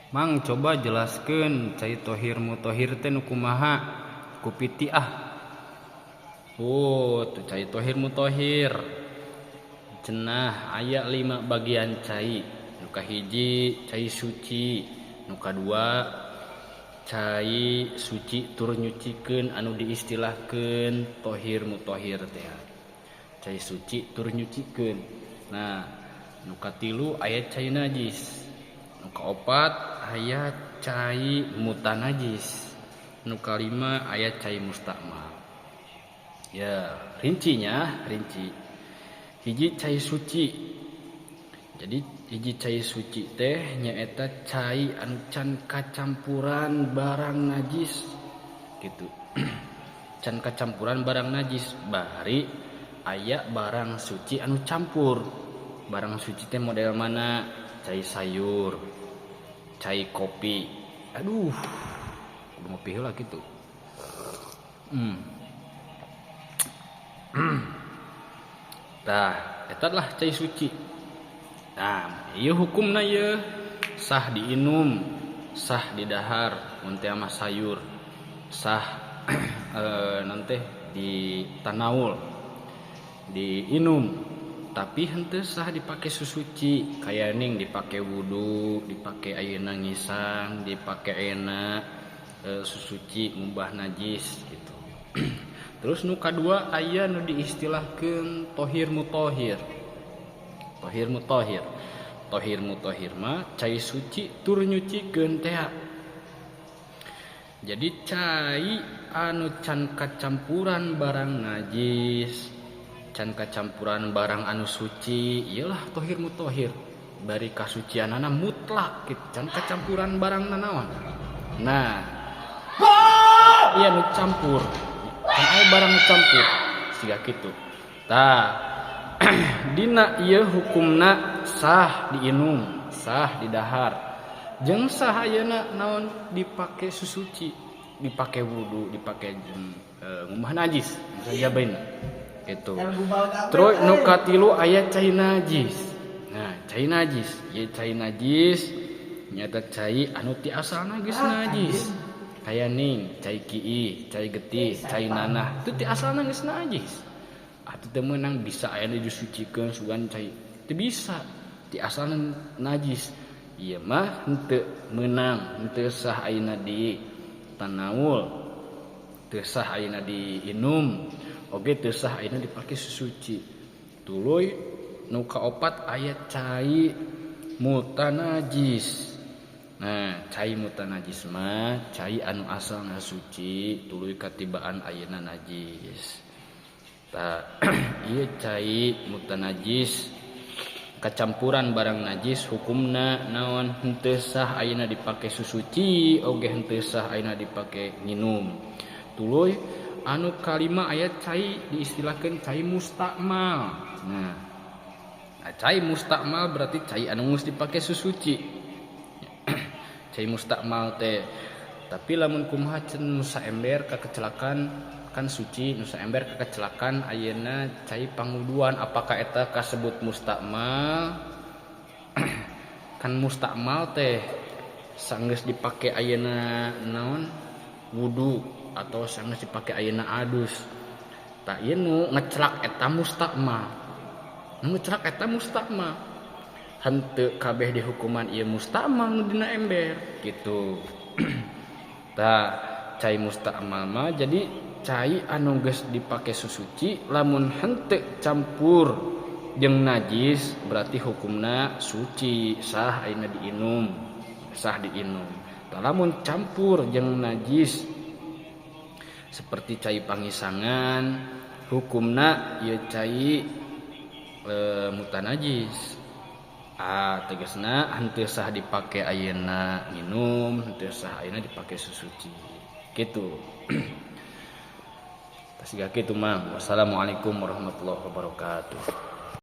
Mang, coba jelaskan cai tohir mutohir teh nu kumaha ku piti ah. Oh, tuh cai tohir mutohir cenah aya 5 bagian cai. Nu kahiji cai suci, nu kadua cai suci tur nyucikeun anu diistilahkeun tohir mutohir teh. Cai suci tur nyucikeun. Nah, nu katilu aya cai najis. Nu kaopat aya cai mutanajis. Nu kalima aya cai mustakmal. Ya, rincinya, rinci. Hiji cai suci. Jadi hiji cai suci teh nyaeta cai anu can kacampuran barang najis gitu. Can kacampuran barang najis, bari aya barang suci anu campur. Barang suci teh model mana? Cai sayur, cai kopi. Aduh, kudu ngopi heula kitu. Tah, eta lah cai suci. Nah, ieu hukumna ieu sah diinum, sah didahar mun teh mah sayur, sah nanti di tanaul, diinum. Tapi henteu sah dipake susuci, kaya ning dipake wudu, dipake ayeuna ngisang, dipake ayeuna susuci ngubah najis gitu. Terus nu kadua aya nu diistilahkeun tohir mutohir. Tohir mutohir. Tohir mutohir mah cai suci tur nyucikeun teh. Jadi cai anu can kacampuran barang najis, can kacampuran barang anu suci, iyalah tohir mutohir. Bari kasucianana mutlak gitu, can kacampuran barang nanaon. Nah, iya nu campur. Can aya barang nu campur siga kitu. Tah, dina ieu hukumna sah diinum, sah didahar. Jeung sah ayeuna naon dipake susuci, dipake wudu, dipake jeung ngumbah najis, sajabaina. Gitu. Terus nu katilu aya cai najis. Nah, cai najis, ieu cai najis nyata cai anu ti asalna geus najis. Kaya ning cai kiih, cai getih, cai nanah, itu ti asalna geus najis. Atuh teu meunang bisa aya nu disucikeun sugan cai. Teu bisa, ti asalna najis. Ieu mah henteu meunang, henteu sah ayeuna di tanaul, teu sah ayeuna diinum, oge teu sah ayeuna dipake susuci. Tuluy nu kaopat aya cai mutanajis. Nah, cai mutanajis mah cai anu asalna suci tuluy katibaan ayeuna najis. Tah, ieu cai mutanajis kacampuran barang najis hukumna naon henteu sah ayeuna dipake susuci oge henteu sah ayeuna dipake nginum. Tuluy anu kalima aya cai diistilahkeun cai mustakmal. Nah, cai mustakmal berarti cai anu geus dipake susuci. Cai mustakmal teh tapi lamun kumaha cen nu saember kakecelakan kan suci, nu saember kakecelakan ayeuna cai panguduan, apakah eta kasebut mustakmal? Kan mustakmal teh sanggeus dipake ayeuna naon wudu atau sanggeus dipake ayeuna adus. Tah, ieu nu ngecelak eta mustakmal. Nu ngecelak eta mustakmal. Henteu kabeh dihukuman ieu mustakmal nu dina ember gitu. Tah, cai mustakmal mah jadi cai anu geus dipake susuci lamun henteu campur jeung najis berarti hukumna suci, sah ayeuna diinum, sah diinum. Tah, lamun campur jeung najis seperti cai pangisangan hukumna ieu cai mutanajis. Ah, tegasna henteu sah dipake ayeuna nginum, henteu sah ayeuna dipake susuci. Gitu. Tah, siga kitu mah. Wassalamualaikum warahmatullahi wabarakatuh.